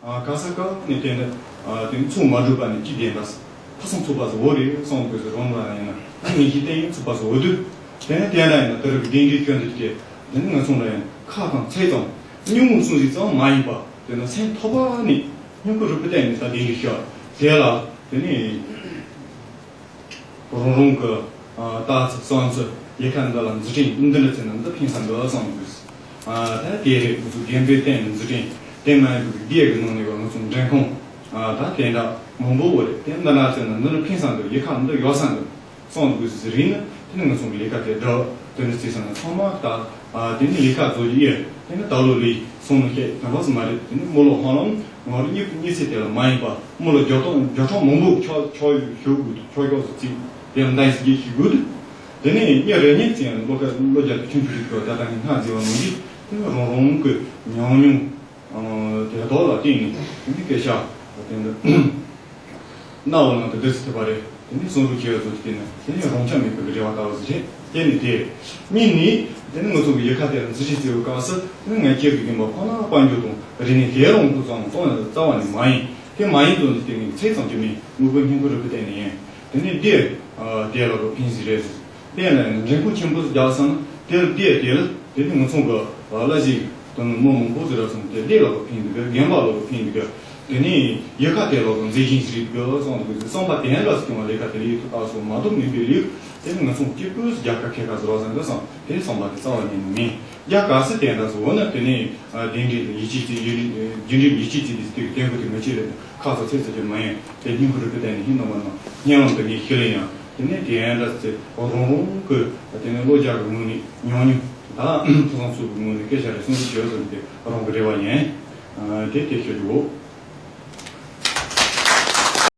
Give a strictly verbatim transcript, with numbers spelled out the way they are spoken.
ཨ་ག་ས་ག་ནས་བལྟས་ན་ཨ་དེ་ཚོགས་མ་གྲུབ་པ་ནི་ཅི་བདེན་པ་ཕ་སང་ཚུགས་པ་ཟེར་འོ་རེད་གསུངས་དགོས་ཟེར་རོང་ར་ཡིན་ན་ད་ངེས་ཤེས་བསྟན་ཡིན་ཚུགས་པ་ཟེར་འོ་དུས་དེ་ནས་བལྟས་ན་ཡིན་ན་དེ་རིགས་གདན་འདྲེན་སྐྱོན་དུ་སྐྱེ། དེ་ནི་ང་ཚོ་ལ་ཡང་ཁ་དང་ཚིག་ཙམ་སྙུང་གཞི་གསུང་གཞི་ཙམ་མ་ཡིན་པ་དེ་ནི་སེམས་ཐོག་པ་ནས་སྙིང་ཁུ་རུས་པའི་གཏིང་ནས་ད་གདན་འདྲེན་ཤོག་དེ་ལ་དེ་ནི། རང་རང་གི་ཨ་ལྟ་ཚུལ་བསམ་ཚུལ་ཡི་གེ་འདི་ལ་འཛུགས་སྐྲུན་འདི་འདྲ་བྱས་ན་འདི་ཕན་ས་འདུག་བསམ་དགོས། ཨ་ད་དེ་རེད་ང་ཚོ་རྒན་པའི་སྟེང་ནས་འཛུགས་སྐྲུན་དེ་མ་ཡིན་པའི་སྡེ་གི་ནང་ནས་ང་ཚོ་མགྲོན་ཁང་ཨ་ད་དེ་འདྲ་མང་པོ་ཡོད་རེད། དེ་འདི་འདྲ་བྱས་ན་འདི་འདྲ་ཕན་ས་འདུག་ཡི་གེ་འདི་ཡོད་ས་འདུག་བསམ་དགོས་ཟེར་རིགས་ནི་དེ་ནི་ང་ཚོ་གི་ལས་ཀ་དེ་འདྲ་དེ་འདྲ་བྱས་ས་ན་ཚང་མ་ད་ཨ་དེ་ནི་ལས་ཀ་བཟོ་རྒྱུ་ཡོད། དེ་ནི་ད་ལོ་ལས་སོང་ནི་ཤེས་དམ་པ་སུ་མ་རེད། དེ་ནི་མི་ལོ་ཧ་ལམ། ང་རང་གཉིས་གཉིས་ཚེ་དེ་ལ་མ་ཡིན་པ་མི་ལོ་བརྒྱ་སྟོང་བརྒྱ་ཕྲག་མང་པོ་ཆགས་ཆགས་ཡོད་ཞུ་དགོས་འདུག་ཆོས་སྐྱོགས་སུ་ཚིག་དེ་ལ་འདང་ཞིག་ཞིག་དགོས་འདུག་དེ་ནས་ཉིན་རེ་ཉིན་ཙམ་བློ་ཁ་བློ་རྒྱ་དུ་ཆུང་ཆུང་ཞིག་དགོས། ད་ལྟ་ངས་སྔགས་བཟླས་པ་ནང་བཞིན་དེ་ནི་རང་རང་གི་ཉམས་མྱོང་དེ་དག་ལ་བརྟེན་ནས་དེ་ནི་སྐད་ཆ་དེ་འདི། རྣ་བ་ནང་དུ་བདུད་རྩི་ཐེབས་པ་རེད། དེ་ནས་གསུང་རབ་ཁྱེད་ཚོ་དེ་ནས་དེ་ནས་རང་ཆ་མེད་པའི་རེ་བ་ལྟ་བུ་ཞིག་རེད། དེ་ནས་དེ་གཉིས་ནི་དེ་ནས་ང་ཚོ་གི་ཡི་གེ་དེ་ལ་འཛིན་བྱེད་བརྩི་བའི་སྐབས་སུ་དེ་ནས་ང་ཁྱེད་ཀྱི་རྒན་པ་ཁོ་ན་དཔལ་འབྱོར་དང་རིག་གནས་ལས་རང་ཁུ་ཚང་གཙང་རྩ་བ་ནས་མ་ཡིན། དེ་མ་ཡིན་ཚོ་འདི་དེ་ངས་ཚིག་ཙམ་གྱི་མིན་དངོས་པོའི་སྙིང་ཁུ་རུས་པའི་སྟེང་ནས་ཡིན། དེ་ནས་དེ་དེ་ལ་གི་ཕན་ཞིག་རེད། དེ་ལ་ཡང་འགྲན་ཁུངས་ཆེན་པོ་རྒྱག་སོང་ན་དེར་དེ་དེ་ལ་དེ་ནི་ང་ཚོ་གི་ལ་ཞིག་དོ་ནི་མི་མང་པོ་ཟེར་ར་སོང་དེ་ལས་ལ་གི་ཕན་འདུག་གི་རྒན་པ་ལ་གི་ཕན་འདུག་གི་དེ་ནི་ཡི་གེ་དེ་ལ་གི་མཛེས་ཤིང་ཞིག་གི་སོང་འདུག་གི་བསམ་པ་དེ་ལ་སོང་བ་ལས་ཀ་དེ་ལས་ཐུབ་ད་སོང་མ་གཏོགས་མིན་པའི་ལུགས་དེ་ནི་ང་ཚོ་གཅིག་པུས་རྒྱ་གར་ཁྱེད་ཀ་ཟེར་བ་སང་གི་སོང་དེ་བསམ་པ་དེ་རྩ་བ་ཉིད་ནས་མིན། རྒྱ་གར་སི་དེ་འདྲ་སོང་འོ་ན་དེ་ནི་གདན་འདྲེན་ཡིད་ཆེས་ཅིག་ཡིད་རྒྱུན་འབྲེལ་ཡིད་ཆེས་ཅིག་དེ་དེ་གོ་དེ་མི་ཆེ་རེད། ཁ་ཚ་ཚེ་ཚ་ཅིག་མ་ཡིན་དེ་སྙིང་ཁུ་རུས་པའི་སྟེང་ནས་ཧིན་ནོ་མ་ནོ་སྙན་ལམ་དུ་ངས་ཤེས་ལེ་ཡང་། དེ་ནས་དེ་ཡན་ལ་ཚེ་རང་རང་གི་དེ་ནས་བློ་རྒྱ་གི་ངོས་ནས་ཉམས་མྱོང་དང་ཕུན་སུམ་ཚོགས་པའི་ངོས་ནས་སྐད་ཆ་རེ་གསུང་རྒྱུ་བྱོས་ཟེར་ཏེ་རང་གི་རེ་བ་ཡིན། དེ་དེ་ཤོད་འདུག